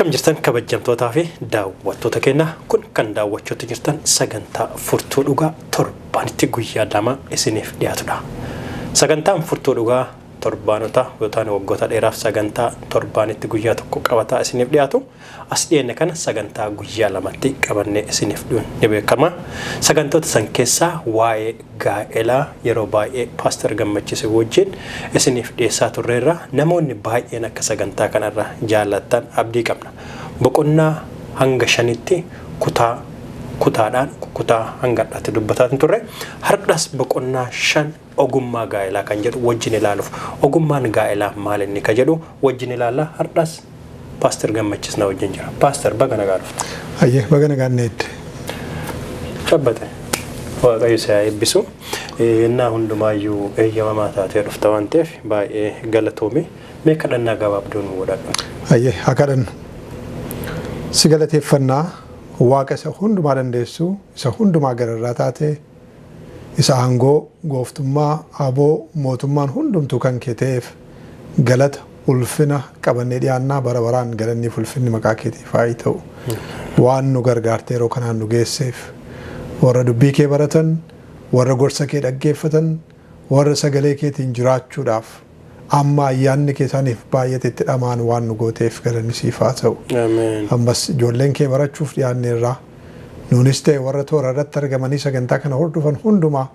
Akkam jirtan kabajamtootaa fi daawwattoota keenya? Kun kan daawwachuutti jirtan sagantaa Furtuu Dhugaa torbaanitti guyyaa 2 isiniif dhiyaatudha. Sagantaan Furtuu Dhugaa torbaanota yookaan waggoota dheeraaf sagantaa torbaanitti guyyaa 1 qabataa isiniif dhiyaatu. As dhiyeenne kana sagantaa guyyaa 2tti qabannee isiniif dhiyuun ni beekama. Sagantoota san keessaa waa'ee gaa'elaa yeroo baay'ee Paaster Gammachise wajjin isiniif dhiyeessaa turreerra. Namoonni baay'een akka sagantaa kanarra jaallattan abdii qabna. Boqonnaa hanga 5tti kutaa kutaadhaan kutaa hanga har'aatti dubbataa turre. Har'as boqonnaa 5 ogummaa gaa'elaa kan jedhu wajjin ilaaluuf. Ogummaan gaa'elaa maal inni ka jedhu wajjin ilaalla. Har'as Paaster Gammachis na wajjin jira. Paaster, baga nagaa dhufte. Hayyee, baga nagaan neette. Cabbate. Waaqayyo si haa eebbisu. Yennaa hundumaayyuu eeyyamamaa taatee dhufta waan ta'eef baay'ee galatoomi. Mee kadhannaa gabaabduu nu godhadhu. Hayyee, haa kadhannu. Si galateeffannaa, Waaqa isa hundumaa dandeessu, isa hundumaa gararraa taate, isa aangoo, gooftummaa, aboo, mootummaan hundumtuu kan kee ta'eef galata, ulfina qabannee dhiyaannaa. Bara baraan galanniif ulfinni maqaa keetiif haa ta'u. Waan nu gargaarte yeroo kanaan nu geesseef, warra dubbii kee baratan, warra gorsa kee dhaggeeffatan, warra sagalee keetiin jiraachuudhaaf amma ayyaanni kee isaaniif baay'ate itti dhamaan waan nu gooteef galanni siif haa ta'u. Ammas ijoolleen kee barachuuf dhiyaanneerraa, nuunis ta'e warra toora irratti argamanii sagantaa kana hordofan hundumaa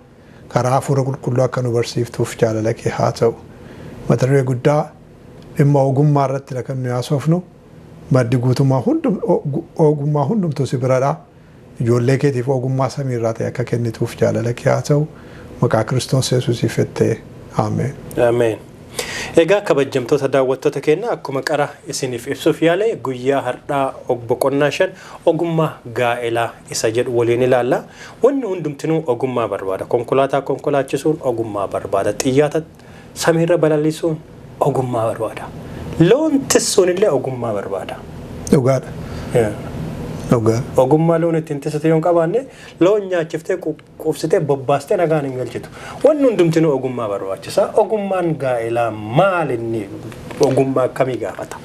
karaa Hafuura Qulqulluu akka nu barsiiftuuf jaalala kee haa ta'u. Mata duree guddaa dhimma ogummaa irratti kan nu haasofnu, maddi guutummaa ogummaa hundumtuu si biradha. Ijoollee keetiif ogummaa samiirraa ta'e akka kennituuf jaalala kee haa ta'u. Maqaa Kiristoos Yesuusiif jettee. Ameen. Ameen. Egaa kabajamtoota daawwattoota keenya, akkuma qara isiniif ibsuuf yaale guyyaa har'aa boqonnaa 5 ogummaa gaa'elaa isa jedhu waliin ilaalla. Wanni hundumtinuu ogummaa barbaada. Konkolaataa konkolaachisuun ogummaa barbaada. Xiyyaata samiirra balallisuun ogummaa barbaada. Loon tissuun illee ogummaa barbaada. Dhugaadha. Dhugaadha. Ogummaa loon ittiin tissite yoo hin qabaanne, loon nyaachiftee, quufsitee, bobbaastee nagaan hin galchitu. Wanni hundumtinuu ogummaa barbaachisa. Ogummaan gaa'elaa maal inni, ogummaa akkamii gaafata?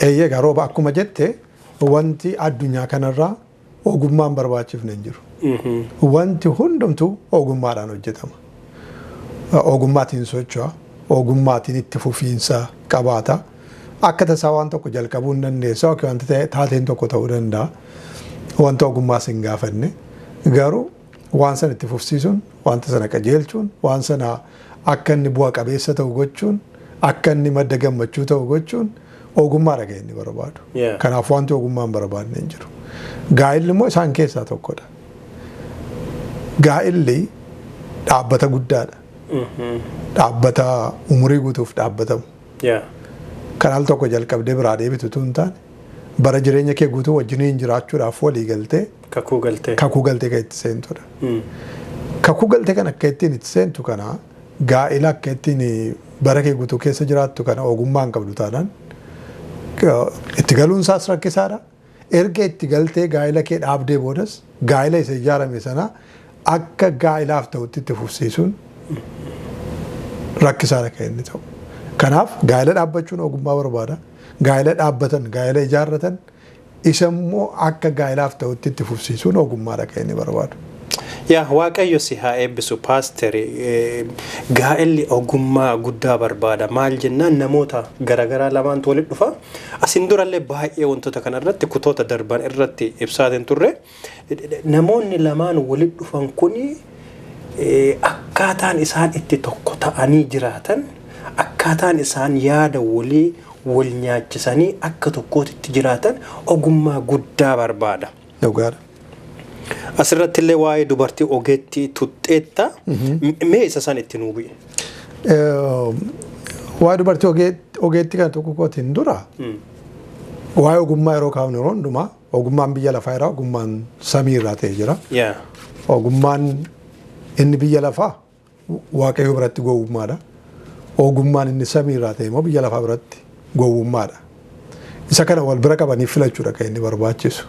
Eeyyee, egaa Rooba, akkuma jette wanti addunyaa kanarraa ogummaan barbaachifne hin jiru. Wanti hundumtuu ogummaadhaan hojjetama. Ogummaatiin socho'a. Ogummaatiin itti fufiinsa qabaata. Akka tasaa waan tokko jalqabuu hin dandeessa yookiin wanti taateen tokko ta'uu danda'a. Wanta ogummaa sin gaafanne. Garuu waan sana itti fufsiisuun, wanta sana qajeelchuun, waan sana akka inni bu'a qabeessa ta'u gochuun, akka inni madda gammachuu ta'u gochuun ogummaadha kan inni barbaadu. Kanaaf wanti ogummaa hin barbaadne hin jiru. Gaa'illi immoo isaan keessaa tokkodha. Gaa'illi dhaabbata guddaadha. Dhaabbata umurii guutuuf dhaabbatamu. Kan al tokko jalqabdee biraa deebitu utuu hin taane, bara jireenya kee guutuu wajjiniin jiraachuudhaaf walii galtee Kakuu galtee. Kakuu galtee kan itti seentudha. Kakuu galtee kan akka ittiin itti seentu kana, gaa'ila akka ittiin bara kee guutuu keessa jiraattu kana ogummaa hin qabdu taanaan itti galuun isaas rakkisaadha. Erga itti galtee gaa'ila kee dhaabdee boodas gaa'ila isa ijaarame sana akka gaa'ilaaf ta'utti itti fufsiisuun rakkisaadha kan inni ta'u. Kanaaf gaa'ila dhaabbachuun ogummaa barbaada. Gaa'ila dhaabbatan, gaa'ila ijaarratan, isa immoo akka gaa'ilaaf ta'utti itti fufsiisuun ogummaadha kan inni barbaadu. Yaa, Waaqayyo si haa eebbisu, paasteri. Gaa'elli ogummaa guddaa barbaada. Maal jennaan, namoota garaagaraa lamaantu walitti dhufa. Asin durallee baay'ee wantoota kana irratti kutoota darban irratti ibsaatiin turre. Namoonni lamaan walitti dhufan kuni akkaataan isaan itti tokko ta'anii jiraatan, akkaataan isaan yaada walii wal nyaachisanii akka tokkootitti jiraatan ogummaa guddaa barbaada. Dhugaadha. Asirratti illee waa'ee dubartii ogeettii tuxxeetta. Mee isa san itti nuu bu'e. Waa'ee dubartii ogeettii kana tokko kootiin dura, waa'ee ogummaa yeroo kaafnu yeroo hundumaa ogummaan biyya lafaa jira, ogummaan samii irraa ta'e jira. Ogummaan inni biyya lafaa Waaqayyo biratti gowwummaadha. Ogummaan inni samii irraa ta'e immoo biyya lafaa biratti gowwummaadha. Isa kana wal bira qabanii filachuudha kan inni barbaachisu.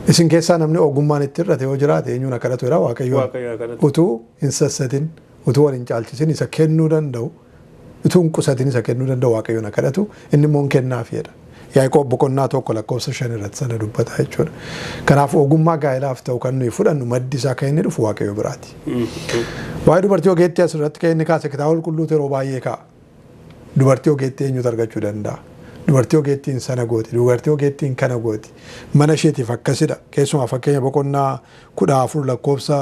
Isin keessaa namni ogummaan itti hir'ate yoo jiraate eenyuun akka kadhatu jedha? Waaqayyoon. Waaqayyoon akka kadhatu. Utuu hin sassatin, utuu wal hin caalchisin isa kennuu danda'u, utuu hin qusatin isa kennuu danda'u Waaqayyoon akka kadhatu, inni immoo hin kennaafi jedha. Yaaqoob boqonnaa 1 lakkoofsa 5 irratti sana dubbata jechuudha. Kanaaf ogummaa gaa'ilaaf ta'u kan nuyi fudhannu maddi isaa kan inni dhufu Waaqayyo biraati. Waa'ee dubartii ogeettii asirratti kan inni kaase kitaaba qulqulluutu yeroo baay'ee ka'a. Dubartii ogeettii eenyutu argachuu danda'a? Dubartii ogeettiin sana gooti, dubartii ogeettiin kana gooti. Mana isheetiif akkasidha. Keessumaa fakkeenya boqonnaa 14 lakkoofsa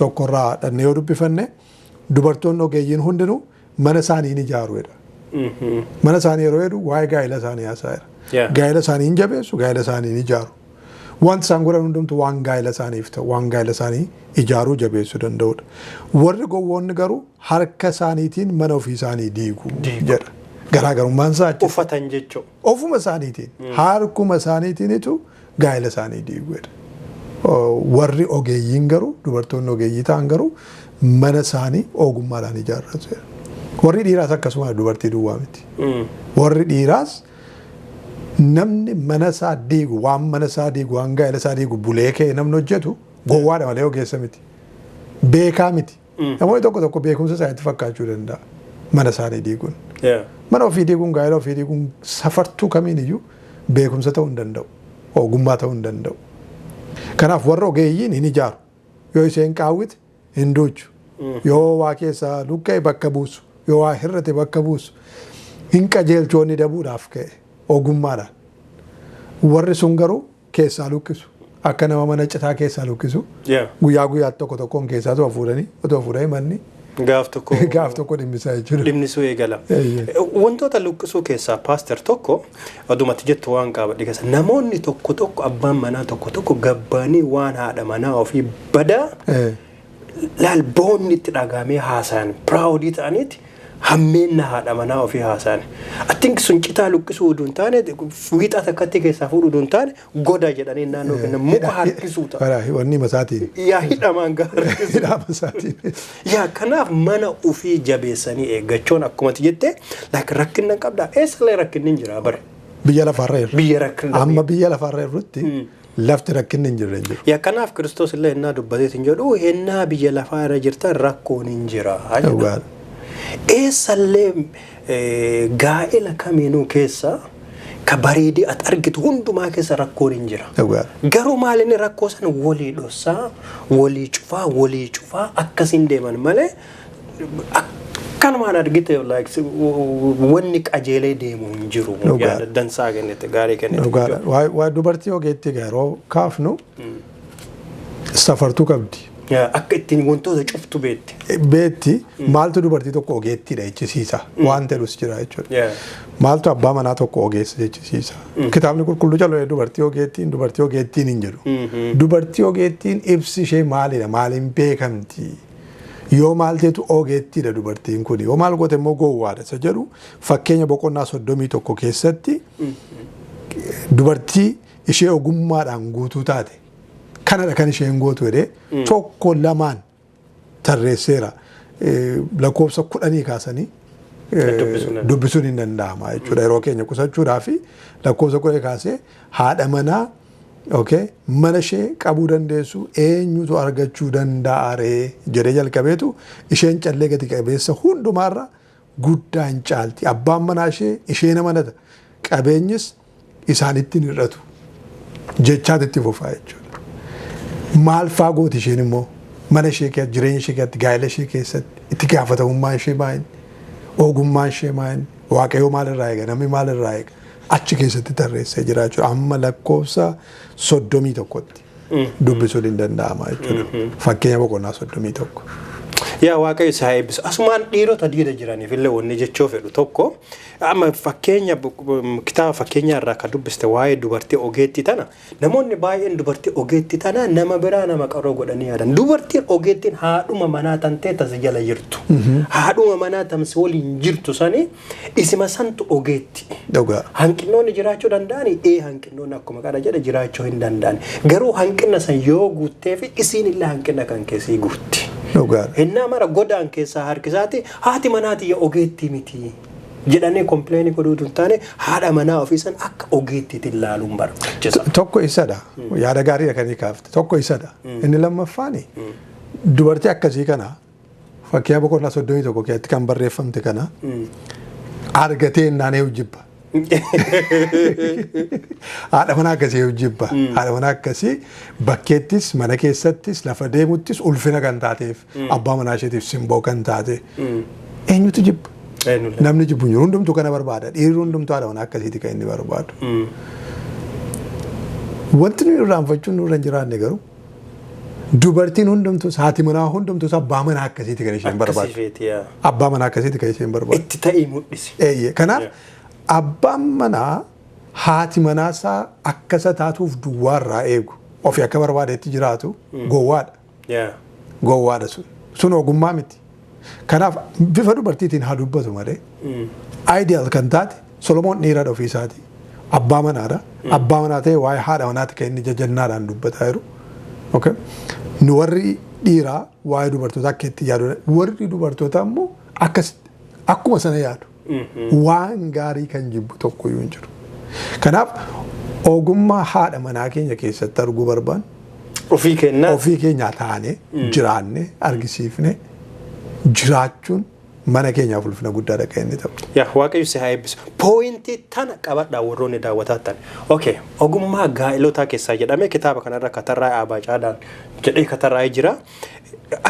1rraa dhannee yoo dubbifanne, dubartoonni ogeeyyiin hundinuu mana isaanii ni ijaaru jedha. Mana isaanii yeroo jedhu waa'ee gaa'ela isaanii haasa'eera. Gaa'ela isaanii hin jabeessu, gaa'ela isaanii ni ijaaru. Wanti isaan godhan hundumtu waan gaa'ela isaaniif ta'u, waan gaa'ela isaanii ijaaruu jabeessuu danda'udha. Warri gowwoonni garuu harka isaaniitiin mana ofii isaanii diigu jedha. Garaagarummaan isaa achi. Uffatan jechuudha. Ofuma isaaniitiin, harkuma isaaniitiinitu gaa'ela isaanii diigu jedha. Warri ogeeyyiin garuu, dubartoonni ogeeyyii ta'an garuu mana isaanii ogummaadhaan ijaarratu jedha. Warri dhiiraas akkasuma, dubartii duwwaa miti. Warri dhiiraas namni mana isaa diigu, waan mana isaa diigu, waan gaa'ela isaa diigu bulee ka'e namni hojjetu gowwaadha malee ogeessa miti. Beekaa miti. Namoonni tokko tokko beekumsa isaaniitti fakkaachuu danda'a mana isaanii diiguun. Mana ofii diiguun, gaa'ela ofii diiguun safartuu kamiin iyyuu beekumsa ta'uu hin danda'u. Ogummaa ta'uu hin danda'u. Kanaaf warra ogeeyyiin hin ijaaru. Yoo isheen qaawwite hin duuchu. Yoo waa keessaa luqqa'e bakka buusu. Yoo waa hir'ate bakka buusu. Hin qajeelchoonni dabuudhaaf ka'e ogummaadhaan. Warri sun garuu keessaa luqqisu. Akka nama mana citaa keessaa luqqisu. Guyyaa guyyaatti tokko tokkoon keessaa otoo fuudhanii manni Gaaf tokko gaaf tokko dhimmisaa jechuudha. Dhimmisuu eegala. Wantoota luqqisuu keessaa, pastor, tokko adumatti jettu waan qabadhe keessa, namoonni tokko tokko, abbaan manaa tokko tokko gabbaanii waan haadha manaa ofii badaa laal boonni itti dhagaamee haasa'an, proud ta'aniiti hammeenna haadha manaa ofii haasa'an. I think sun citaa luqqisuu utuu hin taane, wiixaa takkatti keessaa fuudhuu utuu hin taane, goda jedhanii naannoo kenna muka harkisuu ta'a. Wanni masaatiin. Yaa, hidhamaan gaa harkisuu. Hidhaama isaatiin. Yaa, kanaaf mana ofii jabeessanii eeggachuun akkuma jette like rakkinna qabdaa, eessallee rakkinni hin jira bare. Biyya lafarra irra. Biyya rakkinna. Amma biyya lafarra irratti lafti rakkinni hin jirre hin jiru. Yaa, kanaaf Kiristoos illee hennaa dubbateet hin jedhu, hennaa biyya lafaa irra jirtan rakkoon hin jira jedha. Dhugaadha. Eessallee gaa'ela kamiinuu keessa ka bareedee ati argitu hundumaa keessa rakkoon hin jira. Dhugaadha. Garuu maal inni rakkoo sana walii dhossaa, walii cufaa, walii cufaa akkasiin deeman malee akkanumaan argite like wanni qajeelee deemu hin jiru. Dhugaadha. Yaada dansaa kennite, gaarii kennite. Dhugaadha. Waa'ee dubartii ogeettii egaa yeroo kaafnu safartuu qabdi. Yaa, akka ittiin wantoota cuftu beetti. Beetti. Maaltu dubartii tokko ogeettiidha jechisiisa waan ta'us jira jechuudha. Maaltu abbaa manaa tokko ogeessa jechisiisa? Kitaabni qulqulluu callee dubartii ogeettiin dubartii ogeettiin hin jedhu. Dubartii ogeettiin ibsi ishee maalidha? Maaliin beekamti? Yoo maal ta'etu ogeettiidha dubartiin kun? Yoo maal goote immoo gowwaadha isa jedhu fakkeenya boqonnaa 31 keessatti dubartii ishee ogummaadhaan guutuu taate kanadha kan isheen gootu jedhee tokko lamaan tarreesseera. Lakkoofsa 10 kaasanii Dubbisuun hin dubbisuun hin danda'ama jechuudha. Yeroo keenya qusachuudhaa fi lakkoofsa 10 kaasee haadha manaa okay, mana ishee qabuu dandeessu eenyutu argachuu danda'a ree jedhee jalqabeetu, isheen callee gati qabeessa hundumaarra guddaa hin caalti. Abbaan manaa ishee isheen amanata. Qabeenyis isaanitti hin hir'atu. Jechaatu itti fufaa jechuudha. Maal faa gooti isheen immoo mana ishee keessatti, jireenya ishee keessatti, gaa'ela ishee keessatti itti gaafatamummaan ishee maal, ogummaan ishee maal, Waaqayyoo maalirraa eega, namni maalirraa eega, achi keessatti tarreessee jira jechuudha. Amma lakkoofsa 31tti dubbisuun hin danda'ama jechuudha. Fakkeenya boqonnaa 31. Yaa, Waaqayyo isaa eebbisu. Asumaan dhiirota diida jiraniif illee wanni jechuu fedhu tokko, amma fakkeenya kitaaba fakkeenyaa irraa kan dubbiste waa'ee dubartii ogeettii tana, namoonni baay'een dubartii ogeettii tana nama biraa nama qaroo godhanii yaadan. Dubartiin ogeettiin haadhuma manaa tan ta'e tasi jala jirtu. Haadhuma manaa tamsi waliin jirtu sani isima santu ogeetti. Hanqinoonni jiraachuu danda'ani, ee, hanqinoonni akkuma kana jedhe jiraachuu hin danda'an. Garuu hanqina san yoo guuttee fi isiin illee hanqina kan keessii guutti. Hinnaa mara godaan keessaa harkisaati haati manaati ogeettii miti jedhanii complain godhuutu hin taane, haadha manaa ofii san akka ogeettiitti ilaaluun barbaachisa. Tokko isadha. Yaada gaariidha kan kaafte. Tokko isadha. Inni lammaffaani dubartii akkasii kana fakkeenya boqonnaa 31 keessatti kan barreeffamte kana argatee innaan eeyyuu jibba. Haadha manaa akkasii jibba. Haadha manaa akkasii bakkeettis, mana keessattis, lafa deemuttis ulfina kan taateef, abbaa manaa isheetiif simboo kan taate. Eenyutu jibba? Eenyullee. Namni jibbu hin jiru. Hundumtuu kana barbaada. Dhiirri hundumtuu haadha manaa akkasiiti kan inni barbaadu. Wanti nuyi irraanfachuun nurra hin jiraanne garuu, dubartiin hundumtuus, haati manaa hundumtuus abbaa manaa akkasiiti kan isheen Akkasii barbaadu. feeti yaa. Abbaa manaa akkasiiti kan isheen barbaadu. Itti ta'ii mul'isi. Eeyyee. Kanaaf abbaan manaa haati manaasaa akka isa taatuuf duwwaarraa eegu, ofii akka barbaadetti jiraatu, gowwaadha. Gowwaadha sun. Sun ogummaa miti. Kanaaf bifa dubartiitiin haa dubbatu malee, ideal kan taate Solomoon dhiiradha ofii isaati. Abbaa manaadha. Abbaa manaa ta'e waa'ee haadha manaati kan inni jajannaadhaan dubbataa jiru. Okay. Nu warri dhiiraa waa'ee dubartoota akka itti yaadu, warri dubartoota immoo akkas akkuma sana yaadu. Waan gaarii kan jibbu tokko iyyuu hin jiru. Kanaaf ogummaa haadha manaa keenya keessatti arguu barbaannu Ofii kennaa. Ofii keenyaa taane, jiraanne, argisiifne jiraachuun mana keenyaaf ulfina guddaadha kan inni ta'u. Yaa Waaqayyo si haa eebbisu. Point tana qabadhaa, warroonni daawwataa ta'an. Okay, ogummaa gaa'ilotaa keessaa jedhamee kitaaba kanarra katarraa Aabaa Caadaan jedhee katarraa'ee jira.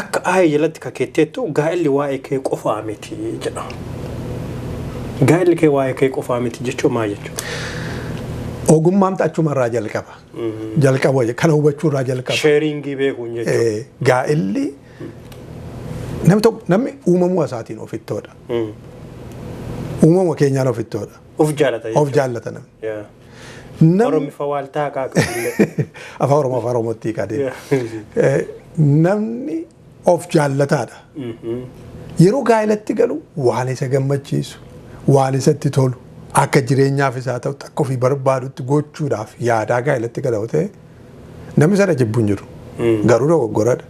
Akka aayee jalatti kakeetteettu gaa'illi waa'ee kee qofaa miti jedha. Gaa'illi kee waa'ee kee qofaa miti jechuun maal jechuudha? Ogummaan achumarraa jalqaba. Jalqaba kana hubachuurraa jalqaba. Sharing beekuun jechuudha. Gaa'illi namni tokko, namni uumamuu isaatiin ofittoodha. Uumama keenyaan ofittoodha. Of jaalata Of jechuudha. jaallata namni. Namni Namni waaltaa qaaqa. Afaan Oromoo Afaan Oromootti hiikaa deema. Namni of jaallataadha. Yeroo gaa'ilatti galu waan isa gammachiisu, waan isatti tolu, akka jireenyaaf isaa ta'u, akka ofii barbaadutti gochuudhaaf yaadaa gaa'ilatti gala yoo ta'e, namni sana jibbu hin jiru. Garuu dogoggoradha.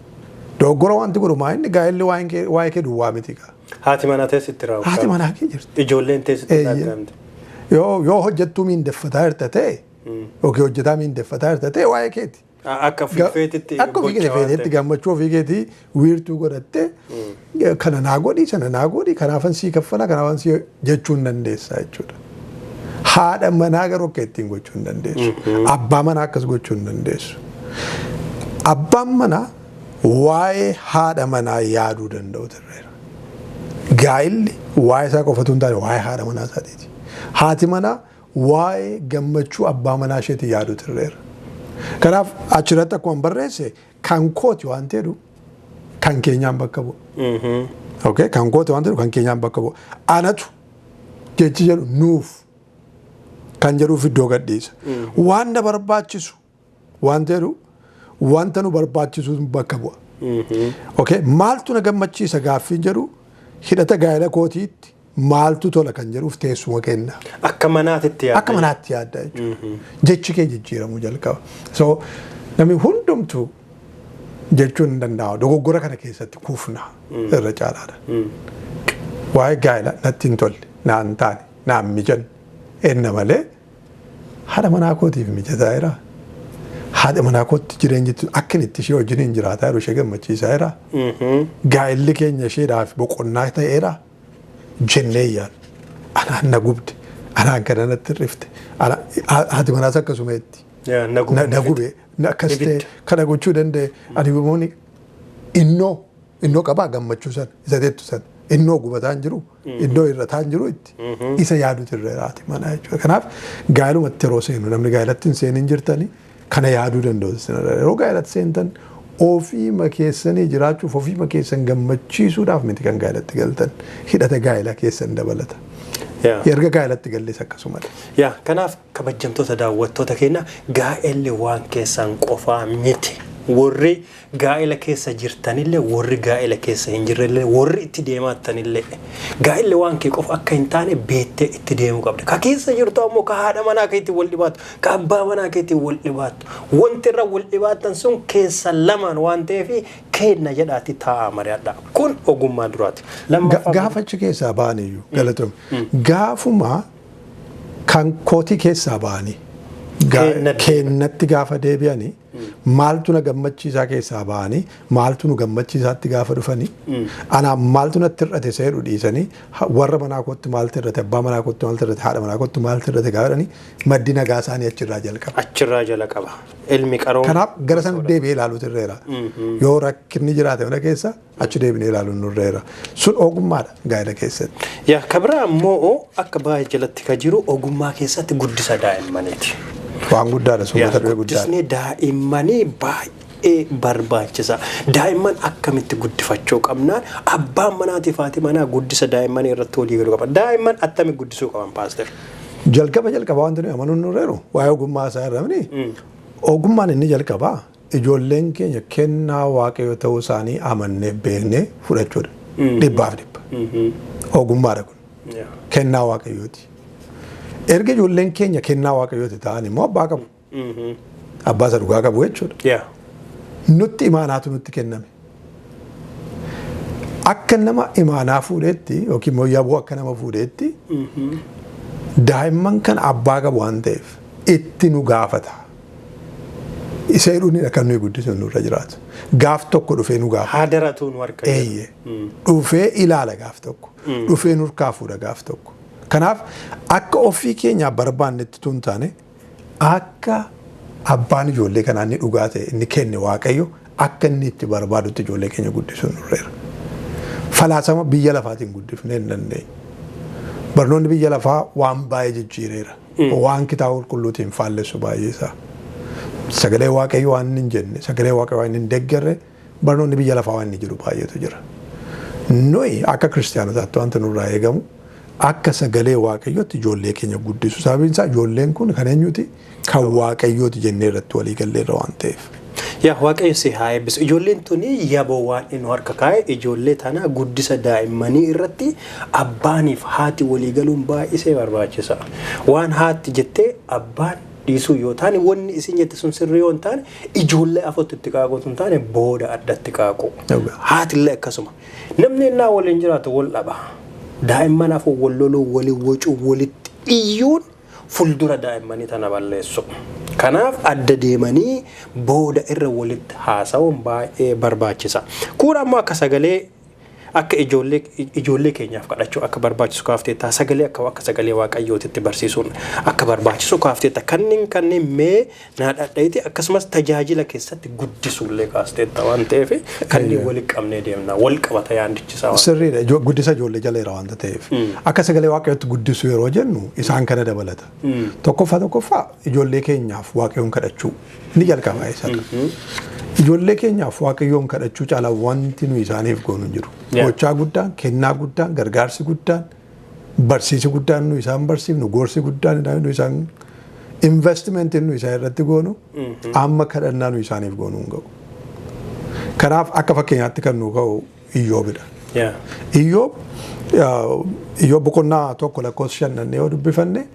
Dogoggora wanti godhu maa inni gaa'illi waa'ee kee duwwaa miti gaa. Haati manaa teessitti raawwatu. Haati manaa kee jirti. Ijoolleen teessitti raawwatamte. Yoo hojjettuu miindeffataa jirta ta'e yookiin hojjetaa miindeffataa jirta ta'e, waa'ee keeti. Akka ofii feetitti. Akka ofii keetii feetetti, gammachuu ofii keetii wiirtuu godhattee, kana naa godhi, sana naa godhi, kanaafan sii kaffala, kanaafan sii jechuu hin dandeessa jechuudha. Haadha manaa garuu akka ittiin gochuu hin dandeessu. Abbaa manaa akkas gochuu hin dandeessu. Abbaan manaa waa'ee haadha manaa yaaduu danda'u tirreera. Gaa'illi waa'ee isaa qofatu hin taane, waa'ee haadha manaa isaatiiti. Haati manaa waa'ee gammachuu abbaa manaa isheetii yaaduu tirreera. Kanaaf achirratti akkuma barreesse, kan kooti waan jedhu kan keenyaan bakka bu'a. Okay, kan kooti waan jedhu kan keenyaan bakka bu'a. Anatu jechi jedhu nuuf kan jedhuuf iddoo gadhiisa. Waan na barbaachisu waan jedhu wanta nu barbaachisu bakka bu'a. Okay, maaltu na gammachiisa gaaffiin jedhu hidhata gaa'ela kootiitti maaltu tola kan jedhuuf teessuma kenna. Akka manaatitti yaadda. Akka manaatti yaadda jechuudha. Jechi kee jijjiiramuu jalqaba. So namni hundumtuu jechuun hin danda'amu. Dogoggora kana keessatti kufna irra caalaadha. Waa'ee gaa'ela natti hin tolle, naan taane, naan mijanne enna malee, haadha manaa kootiif mijataa jira. Haadha manaa kootti jireenyi akka inni itti ishee wajjin hin jiraataa jiru ishee gammachiisaa jira. Gaa'elli keenya isheedhaaf boqonnaa ta'eera jennee yaadna. Anaan na gubde, anaan kana natti hir'ifte, haati manaas akkasuma itti. Na Na gube, akkas ta'e, Ibidda. kana gochuu danda'e. Ani immoo innoo qabaa gammachuu sana, isa teettu sana, innoo gubataa hin jiru, innoo hir'ataa hin jiru, itti isa yaaduutu irra haati manaa jechuudha. Kanaaf gaa'elumatti yeroo seenu, namni gaa'elatti hin seenin jirtanii kana yaaduu danda'u. Yeroo gaa'elatti seentan ofiima keessanii jiraachuuf, ofiima keessan gammachiisuudhaaf miti kan gaa'elatti galtan, hidhata gaa'elaa keessan dabalata. Erga gaa'elatti gallees akkasumadha. Yaa, kanaaf kabajamtoota daawwattoota keenya, gaa'elli waan keessan qofaa miti. Warri gaa'ela keessa jirtanillee, warri gaa'ela keessa hin jirrellee, warri itti deemaattanillee, gaa'elli waan kee qofa akka hin taane beettee itti deemuu qabda. Ka keessa jirtu ammoo ka haadha manaa keetiin wal dhibaattu, ka abbaa manaa keetiin wal dhibaattu. Wanti irra wal dhibaattan sun keessa lamaan waan ta'eef kenna jedhaati taa'aa mari'adha. Kun ogummaa duraati. Lammaffaa. Gaafa achi keessaa ba'an iyyuu, galatoomi. Gaafuma kan kootii keessaa ba'anii Kennatti. Kennatti gaafa deebi'anii Maaltu na gammachiisaa keessaa ba'anii maaltu nu gammachiisaatti gaafa dhufanii, anaa maaltu natti hir'ate seedhu dhiisanii, warra manaa kootti maaltu hir'ate, abbaa manaa kootti maaltu hir'ate, haadha manaa kootti maaltu hir'ate gaafa jedhanii, maddi nagaa isaanii achirraa jalqaba. Achirraa jala qaba. Ilmi qaroon. Kanaaf gara sana deebi'ee ilaaluutu irreera. Yoo rakkinni jiraate mana keessa, achi deebinee ilaaluun nurreera. Sun ogummaadha gaa'ela keessatti. Yaa, kabira ammoo akka baay'ee jalatti ka jiru ogummaa keessatti guddisa daa'immaniiti. Waan guddaadha sun, mata duree guddaadha. Guddisni daa'immanii baay'ee barbaachisa. Daa'imman akkamitti guddifachuu qabnaan, abbaan manaatii fi haati manaa guddisa daa'immanii irratti walii galuu qaban. Daa'imman attami guddisuu qaban, paaster? Jalqaba jalqaba wanti nuyi amanuun nurreeru waa'ee ogummaa isaa irra, ogummaan inni jalqabaa ijoolleen keenya kennaa Waaqayyo ta'uu isaanii amannee beeknee fudhachuudha. 100%. Ogummaadha kun. Kennaa Waaqayyooti. Erga ijoolleen keenya kennaa Waaqayyooti ta'an immoo abbaa qabu. Abbaa isa dhugaa qabu jechuudha. Nutti imaanaatu nutti kenname. Akka nama imaanaa fuudheetti yookiin immoo yaboo akka nama fuudheetti, daa'imman kan abbaa qabu waan ta'eef itti nu gaafata. Isa jedhuunidha kan nuyi guddisnu nurra jiraatu. Gaaf tokko dhufee nu gaafata. Haadaratu nu harka jira. Eeyyee. Dhufee ilaala gaaf tokko. Dhufee nurkaa fuudha gaaf tokko. Kanaaf akka ofii keenyaa barbaannetti tun taane, akka abbaan ijoollee kanaa inni dhugaa ta'e, inni kenne Waaqayyo, akka inni itti barbaadutti ijoollee keenya guddisuun nurreera. Falaasama biyya lafaatiin guddifnee hin dandeenyu. Barnoonni biyya lafaa waan baay'ee jijjiireera. Waan kitaaba qulqulluutiin faallessu baay'ee isaa. Sagalee Waaqayyo waan hin jenne, sagalee Waaqayyo waan hin deeggarre, barnoonni biyya lafaa waan inni jiru baay'eetu jira. Nuyi akka kiristaanotaatti wanta nurraa eegamu akka sagalee Waaqayyootti ijoollee keenya guddisu. Sababiin isaa ijoolleen kun kan eenyuti? Kan Waaqayyooti jennee irratti walii galleerra waan ta'eef. Yaa, Waaqayyo si haa eebbisu. Ijoolleen tuni yaboo waan inni harka kaa'e. Ijoollee tana guddisa daa'immanii irratti abbaaniif haati walii galuun baay'isee barbaachisa. Waan haati jettee abbaan dhiisuu yoo taane, wanni isin jette sun sirrii yoo hin taane, ijoollee afotti itti qaaquu hin taane, booda addatti qaaqu. Haatillee akkasuma. Namni innaa waliin jiraatu wal dhaba. Daa'imman afur wal loluu, waliin wacuu, walitti iyyuun fuuldura daa'immanii tana balleessu. Kanaaf adda deemanii booda irra walitti haasa'uun baay'ee barbaachisa. Kun ammoo akka sagalee akka ijoollee keenyaaf kadhachuu akka barbaachisu kaafteetta, sagalee akka sagalee Waaqayyootitti barsiisuun akka barbaachisu kaafteetta. Kanneen mee naa dhadhaiti, akkasumas tajaajila keessatti guddisuullee kaasteetta waan ta'eef, kanneen walitti qabnee deemna, wal qabata yaandichisaa waan. Sirriidha. Guddisa ijoollee jaleera waanta ta'eef. Akka sagalee Waaqayyootti guddisuu yeroo jennu isaan kana dabalata. Tokkoffaa ijoollee keenyaaf Waaqayyoon kadhachuu ni jalqaba isadha. Ijoollee keenyaaf Waaqayyoon kadhachuu caalaa wanti nu isaaniif goonu hin jiru. Gochaa guddaan, kennaa guddaan, gargaarsi guddaan, barsiisi guddaan nu isaan barsiifnu, gorsi guddaan nu isaan, investimentiin nu isaan irratti goonu amma kadhannaa nu isaaniif goonu hin ga'u. Kanaaf akka fakkeenyaatti kan nu ka'u Iyyoobidha. Iyyoob boqonnaa 1 lakkoofsa 5 yoo dubbifanne,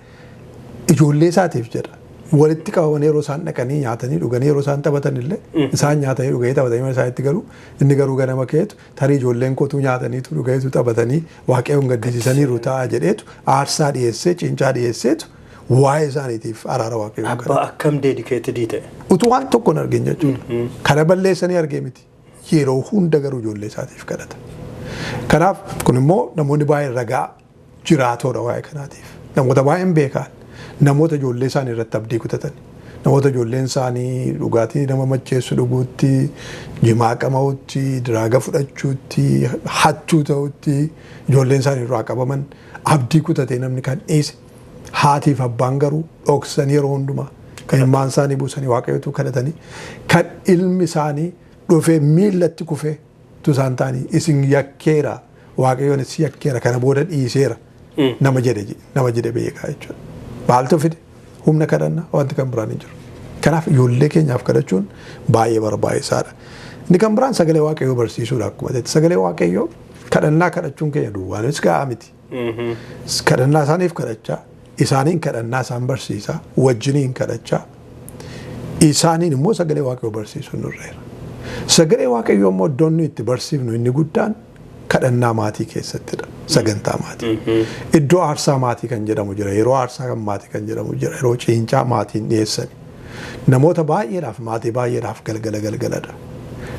ijoollee isaatiif jedha. Walitti qabamanii yeroo isaan dhaqanii nyaatanii dhuganii yeroo isaan taphatan illee, isaan nyaatanii dhuganii taphatanii mana isaaniitti galu, inni garuu ganama keetu tarii ijoolleen kootu nyaataniitu dhuganiitu taphatanii Waaqayyoon gaddisiisaniiru ta'a jedheetu aarsaa dhiyeessee, cincaa dhiyeesseetu waa'ee isaaniitiif araara Waaqayyoon kadhata. Abbaa akkam dedicated ta'e. Utuu waan tokko hin argin jechuudha. Kana balleessanii argee miti. Yeroo hunda garuu ijoollee isaatiif kadhata. Kanaaf kun immoo namoonni baay'een ragaa jiraatoodha waa'ee kanaatiif. Namoota baay'een beekan, namoota ijoollee isaanii irratti abdii kutatan, namoota ijoolleen isaanii dhugaatii nama macheessu dhuguutti, jimaa qama'utti, drug fudhachuutti, hattuu ta'utti ijoolleen isaanii irraa qabaman, abdii kutatee namni kan dhiise, haatiif abbaan garuu dhoksanii yeroo hundumaa kan ilmaan isaanii buusanii Waaqayyotu kadhatanii, kan ilmi isaanii dhufee miillatti kufee tu isaan ta'anii, "Isin yakkeera, Waaqayyoonis yakkeera, kana booda dhiiseera," nama jedhe beekaa jechuudha. Maaltu fide? Humna kadhannaa, wanti kan biraan hin jiru. Kanaaf ijoollee keenyaaf kadhachuun baay'ee barbaachisaadha. Inni kan biraan sagalee Waaqayyoo barsiisuudha akkuma ta'etti. Sagalee Waaqayyoo kadhannaa kadhachuun keenya duwwaanis gahaa miti. Kadhannaa isaaniif kadhachaa, isaaniin kadhannaa isaan barsiisaa, wajjiniin kadhachaa, isaaniin immoo sagalee Waaqayyoo barsiisuun nurreera. Sagalee Waaqayyoo immoo iddoon nuyi itti barsiifnu inni guddaan kadhannaa maatii keessattidha. Sagantaa maatii. Iddoo aarsaa maatii kan jedhamu jira. Yeroo aarsaa kan maatii kan jedhamu jira. Yeroo ciincaa maatiin dhiyeessani. Namoota baay'eedhaaf, maatii baay'eedhaaf galgala galgaladha.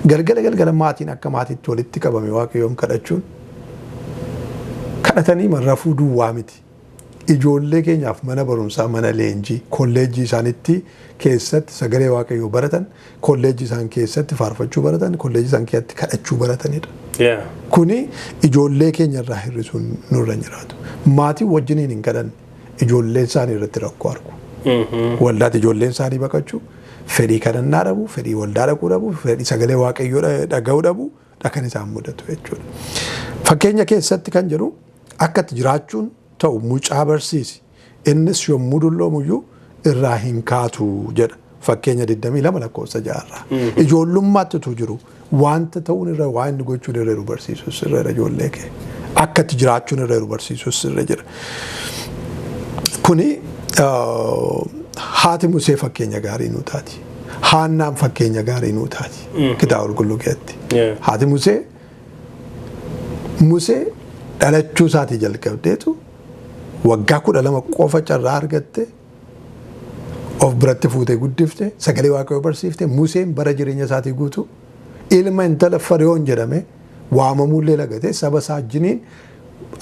Galgala galgala maatiin akka maatiitti walitti qabame Waaqayyoon kadhachuun, kadhatanii rafuu duwwaa miti. Ijoollee keenyaaf mana barumsaa, mana leenjii, kolleejjii isaanitti keessatti sagalee Waaqayyoo baratan, kolleejjii isaan keessatti faarfachuu baratan, kolleejjii isaan keessatti kadhachuu baratanidha. Kuni ijoollee keenya irraa hir'isuun nurra hin jiraatu. Maatiin wajjiniin hin kadhanne ijoolleen isaanii irratti rakkoo argu. Waldaatti ijoolleen isaanii baqachuu, fedhii kadhannaa dhabu, fedhii waldaa dhaquu dhabu, fedhii sagalee Waaqayyoo dhaga'uu dhabu kan isaan mudatu jechuudha. Fakkeenya keessatti kan jedhu, akka itti jiraachuun ta'u mucaa barsiisi. Innis yommuu dulloomuyyuu irraa hin kaatu jedha. Fakkeenya 22 lakkoofsa 6 irraa. Ijoollummaatti utuu jiru wanta ta'uun irra, waan inni gochuun irra jiru barsiisus irra jira ijoollee kee. Akka itti jiraachuun irra jiru barsiisus irra jira. Kuni haati Musee fakkeenya gaarii nuu taati. Haannaan fakkeenya gaarii nuu taati. Kitaaba qulqulluu keessatti. Haati Musee, Musee dhalachuu isaatii jalqabdeetu waggaa 12 qofa carraa argatte, of biratti fuutee guddifte, sagalee Waaqayyoo barsiifte. Museen bara jireenya isaatii guutuu ilma intala Fariyoon jedhame waamamuullee lagatee saba isaa wajjiniin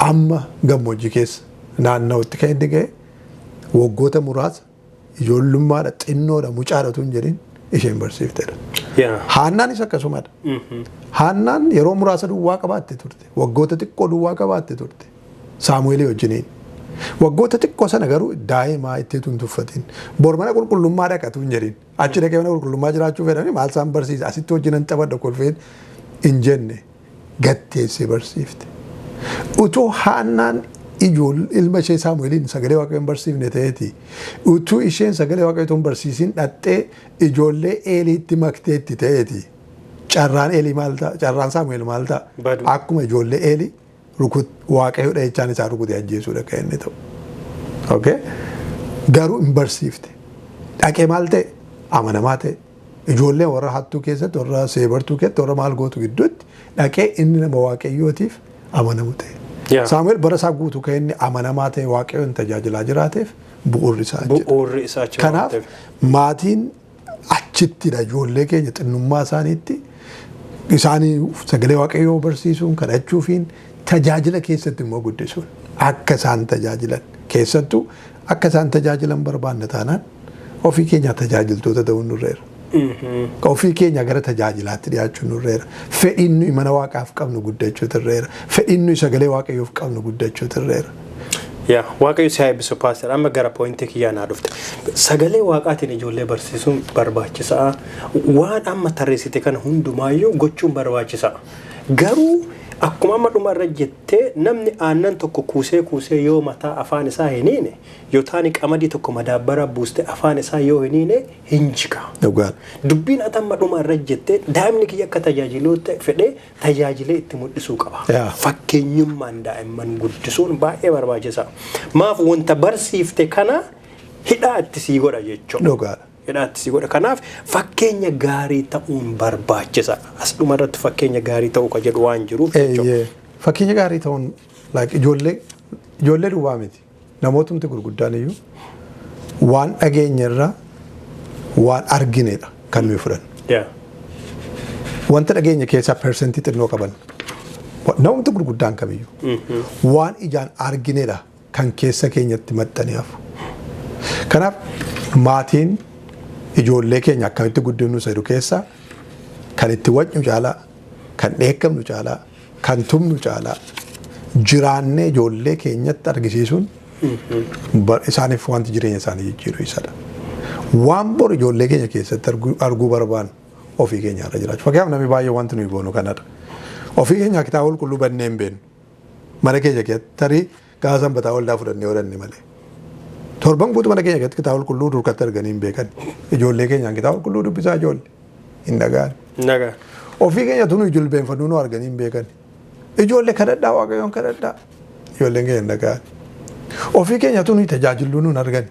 amma gammoojjii keessa naanna'utti kan inni ga'e waggoota muraasa ijoollummaadha, xinnoodha, mucaadha utuu hin jedhin isheen barsiiftedha. Haannaanis akkasumadha. Haannaan yeroo muraasa duwwaa qabaatte turte. Waggoota xiqqoo duwwaa qabaatte turte. Saamu'eelii wajjiniin. Waggoota xiqqoo sana garuu daa'imaa itti hin tuffatin. Bor mana qulqullummaa dhaqatu hin jedhin. Achi dhaqee mana qulqullummaa jiraachuu fedhanii maal isaan barsiisa? Asitti wajjinan taphadha kolfeen hin jenne, gatteessee barsiifte. Utuu Haannaan ilma ishee Saamu'eeliin sagalee Waaqayyoon barsiifne ta'eeti. Utuu isheen sagalee Waaqayyoo hin barsiisin dhaxxee ijoollee Eeliitti makteetti ta'eeti. Carraan Eelii maal ta'a? Carraan Saamu'eel maal ta'a? Badu. Akkuma ijoollee Eelii rukut Waaqayyo dhahichaan isaa rukutee ajjeesuudha kan inni ta'u. Okay? Garuu hin barsiifte. Dhaqee maal ta'e? Amanamaa ta'e. Ijoollee warra hattuu keessatti, warra seebartuu keessatti, warra maal gootu gidduutti dhaqee inni nama Waaqayyootiif amanamu ta'e. Saamu'eel bara isaa guutuu kan inni amanamaa ta'e Waaqayyoon tajaajilaa jiraateef bu'uurri isaa jira. Bu'uurri isaa achi waan Kanaaf ta'eef. maatiin achittidha ijoollee keenya xinnummaa isaaniitti isaanii sagalee Waaqayyoo barsiisuun, kadhachuufiin, tajaajila keessatti immoo guddisuun, akka isaan tajaajilan, keessattuu akka isaan tajaajilan barbaanna taanaan ofii keenya tajaajiltoota ta'uun nurreera. Ofii keenya gara tajaajilaatti dhiyaachuun nurreera. Fedhiin nuyi mana Waaqaaf qabnu guddachuutu irreera. Fedhiin nuyi sagalee Waaqayyoof qabnu guddachuutu irreera. Yaa Waaqayyo si haa eebbisu, paaster. Amma gara pointii kiyyaa naa dhufte. Sagalee Waaqaatiin ijoollee barsiisuun barbaachisaa. Waan amma tarreessite kana hundumaayyuu gochuun barbaachisaa. Garuu akkuma amma dhuma irra jettee, namni aannan tokko kuusee kuusee yoo mataa afaan isaa hin hiine, yoo taani qamadii tokko madaabbara buuste afaan isaa yoo hin hiine, hin jika. Dhugaadha. Dubbiin ati amma dhuma irra jettee, daa'imni kiyya akka tajaajiluu fedhee tajaajilee itti mul'isuu qaba. Fakkeenyummaan daa'imman guddisuun baay'ee barbaachisaa. Maaf wanta barsiifte kana hidhaa itti sii godha jechuudha. Dhugaadha. Hidhaa itti sii godha. Kanaaf fakkeenya gaarii ta'uun barbaachisa. As dhuma irratti fakkeenya gaarii ta'uu ka jedhu waan jiruuf jechuudha. Eeyyee. Fakkeenya gaarii ta'uun, like, ijoollee duwwaa miti. Namootumti gurguddaan iyyuu waan dhageenye irraa waan arginedha kan nuyi fudhannu. Wanta dhageenye keessaa persentii xinnoo qaban. Namumti gurguddaan kamiyyuu waan ijaan arginedha kan keessa keenyatti maxxanee hafu. Kanaaf maatiin ijoollee keenya akkamitti guddifnu isa jedhu keessaa kan itti wacnu caalaa, kan dheekkamnu caalaa, kan tumnu caalaa jiraannee ijoollee keenyatti argisiisuun isaaniif wanti jireenya isaanii jijjiiru isadha. Waan bor ijoollee keenya keessatti arguu barbaannu ofii keenya irra jiraachuu. Fakkeenyaaf, namni baay'ee wanti nuyi goonu kanadha. Ofii keenya kitaaba qulqulluu bannee hin beeknu. Mana keenya keessatti tarii gaafa sanbataa waldaa fudhannee odanne malee. Torban guutuu mana keenya keessatti kitaaba qulqulluu durkatti arganii hin beekan. Ijoollee keenyaan kitaaba qulqulluu dubbisaa, ijoollee hin dhaga'an. Nagaa. Ofii keenya tunu jilbeenfannuu nu arganii hin beekan. Ijoollee kadhadhaa, Waaqayyoon kadhadhaa. Ijoolleen keenya hin dhaga'an. Ofii keenya tunu tajaajilluu nu hin argan.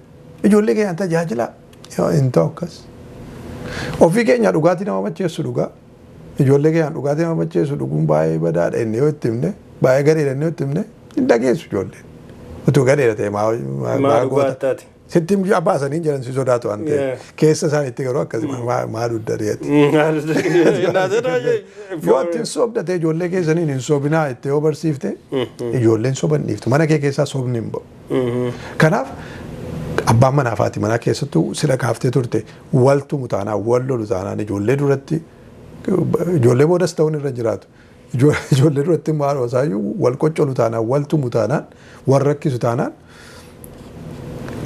Ijoollee keenya tajaajilaa. Yoo hin ta'u akkas. Ofii keenya dhugaatii nama macheessu dhugaa. Ijoollee keenyaan dhugaatii nama macheessu dhuguun baay'ee badaadha inni yoo itti himne, baay'ee gareedha inni yoo itti himne, hin dhageessu ijoolleen. Utuu gareedha ta'e maa Maa goota? dhugaattaati? Sitti baasanii jiran si sodaatu waan ta'eef. Keessa isaaniitti garuu akkasuma maal duddareeti. Yoo ati hin sobda ta'e ijoollee keessaniin hin sobinaa itti yoo barsiifte ijoolleen soban dhiiftu. Mana kee keessaa sobni hin ba'u. Kanaaf abbaan manaa fi haati manaa keessattuu sila kaaftee turte wal tumu taanaan wal lolu taanaan ijoollee duratti ijoollee boodas ta'uun irra jiraatu. Ijoollee duratti maal osaayyuu wal qoccolu taanaan wal tumu taanaan wal rakkisu taanaan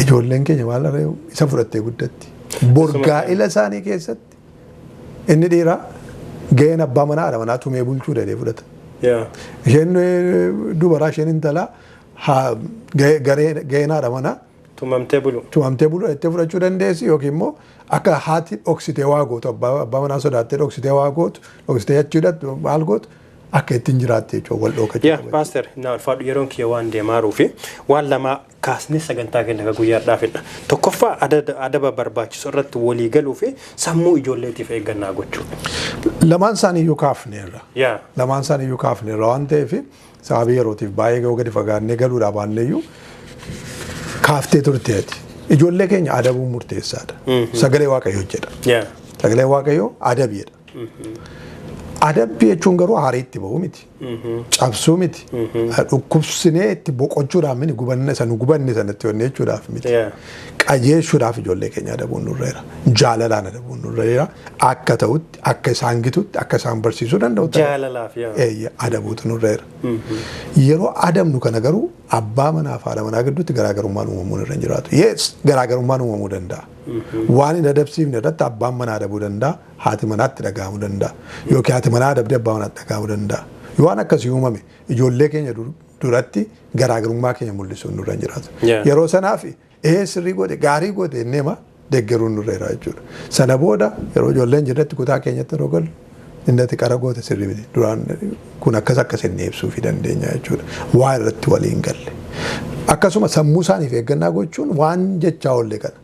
ijoolleen keenya maal isa fudhattee guddatti. Borgaa'ila isaanii keessatti inni dhiiraa ga'een abbaa manaa haadha manaa tumee bulchuu danda'ee fudhata. Isheen dubaraa isheen intalaa ga'een haadha manaa tumamtee bulu. Tumamtee bulu jettee fudhachuu dandeessi yookiin immoo akka haati dhoksitee waa gootu abbaa manaa sodaattee dhoksitee waa gootu dhoksitee achiidha maal gootu akka ittiin jiraatte jechuudha wal dhookachuu. Yaa paaster na ulfaadhu yeroon kiyya waan deemaaruu fi waan lama kaasnee sagantaa keenya akka guyyaa fidha. Tokkoffaa adaba barbaachisu irratti walii galuu fi sammuu ijoolleetiif eeggannaa gochuu. Lamaan isaaniiyyuu kaafneerra. Lamaan isaaniiyyuu kaafneerra waan ta'eef sababii yerootiif baay'ee gadi fagaannee galuudhaa baanneeyyuu kaaftee turteeti. Ijoollee keenya adabuun murteessaadha. Sagalee Waaqayyoo jedha. Sagalee Waaqayyoo adabiidha. Adabbii jechuun garuu aarii itti ba'uu miti. Cabsuu miti. Dhukkubsinee itti boqochuudhaaf miti gubanne sana gubanne sanatti wanne jechuudhaaf miti. Qajeelchuudhaaf ijoollee keenya adabuun nurreera. Jaalalaan adabuun nurreera. Akka ta'utti akka isaan gitutti akka isaan barsiisuu danda'u. Jaalalaaf adabuutu nurreera. Yeroo adabnu kana garuu abbaa manaa fi haadha manaa gidduutti garaagarummaan uumamuun irra hin jiraatu. Yes, garaagarummaan uumamuu danda'a. Waan hin adabsiifne irratti abbaan manaa adabuu danda'a, haati manaatti dhaga'amuu danda'a. Yookiin haati manaa adabdee abbaa manaatti dhaga'amuu danda'a. Yoo waan akkasii uumame ijoollee keenya duratti garaagarummaa keenya mul'isuun nurra hin jiraatu. Yeroo sanaaf sirrii godhe gaarii godhe inneema deeggaruun nurra jira jechuudha. Sana booda yeroo ijoolleen jirretti kutaa keenyatti yeroo galu inni ati qara goote sirrii miti. Duraan kun akkas akkas inni ibsuufii dandeenya jechuudha. Waa irratti waliin galle. Akkasuma sammuu isaaniif eeggannaa gochuun waan jechaa oolle kana.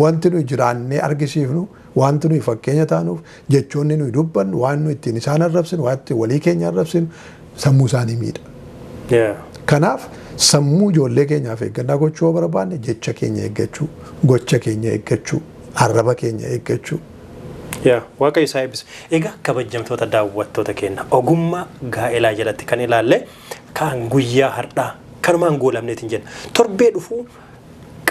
Wanti nuyi jiraannee argisiifnu, wanti nuyi fakkeenya taanuuf, jechoonni nuyi dubbannu, waan nuyi ittiin isaan arrabsinu, waan ittiin walii keenya arrabsinu sammuu isaanii miidha. Kanaaf sammuu ijoollee keenyaaf eeggannaa gochuu yoo barbaanne jecha keenya eeggachuu, gocha keenya eeggachuu, arraba keenya eeggachuu. Waaqayyo isaa eebbisu. Egaa kabajamtoota daawwattoota keenya ogummaa gaa'elaa jalatti kan ilaalle kan guyyaa har'aa kanumaan goolamneetiin jenna. Torbee dhufuu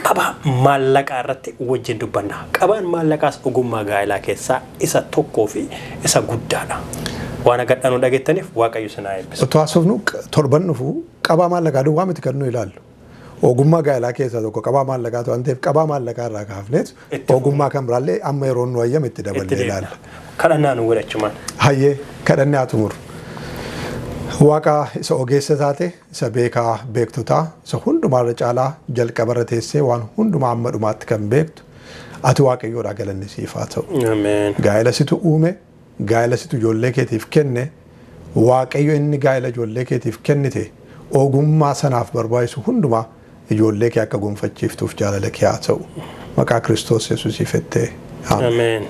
qaba maallaqaa irratti wajjin dubbanna. Qabaan maallaqaas ogummaa gaa'elaa keessaa isa tokkoo fi isa guddaadha. Waan agadhaa nu dhageettaniif Waaqayyo isin haa eebbisu. Otoo haasofnu torban dhufu qabaa maallaqaa duwwaa miti kan nu ilaallu. Ogummaa gaa'elaa keessaa tokko qabaa maallaqaa waan ta'eef qabaa maallaqaa irraa kaafneet ogummaa kan biraallee amma yeroo nu hayyame itti daballee ilaalla. Kadhannaa nu godhachumaan. Hayyee kadhannee haa xumuru. Waaqa isa ogeessa taate isa beekaa beektotaa isa hundumaarra caalaa jalqabarra teessee waan hundumaa amma dhumaatti kan beektu ati Waaqayyoodhaa galanni siif haa ta'u. Gaa'ela situ uume gaa'ela situ ijoollee keetiif kenne Waaqayyo inni gaa'ela ijoollee keetiif kennite ogummaa sanaaf barbaachisu hundumaa ijoollee kee akka gonfachiiftuuf jaalala kee haa ta'u. Maqaa Kiristoos Yesuusiif jettee. Ameen.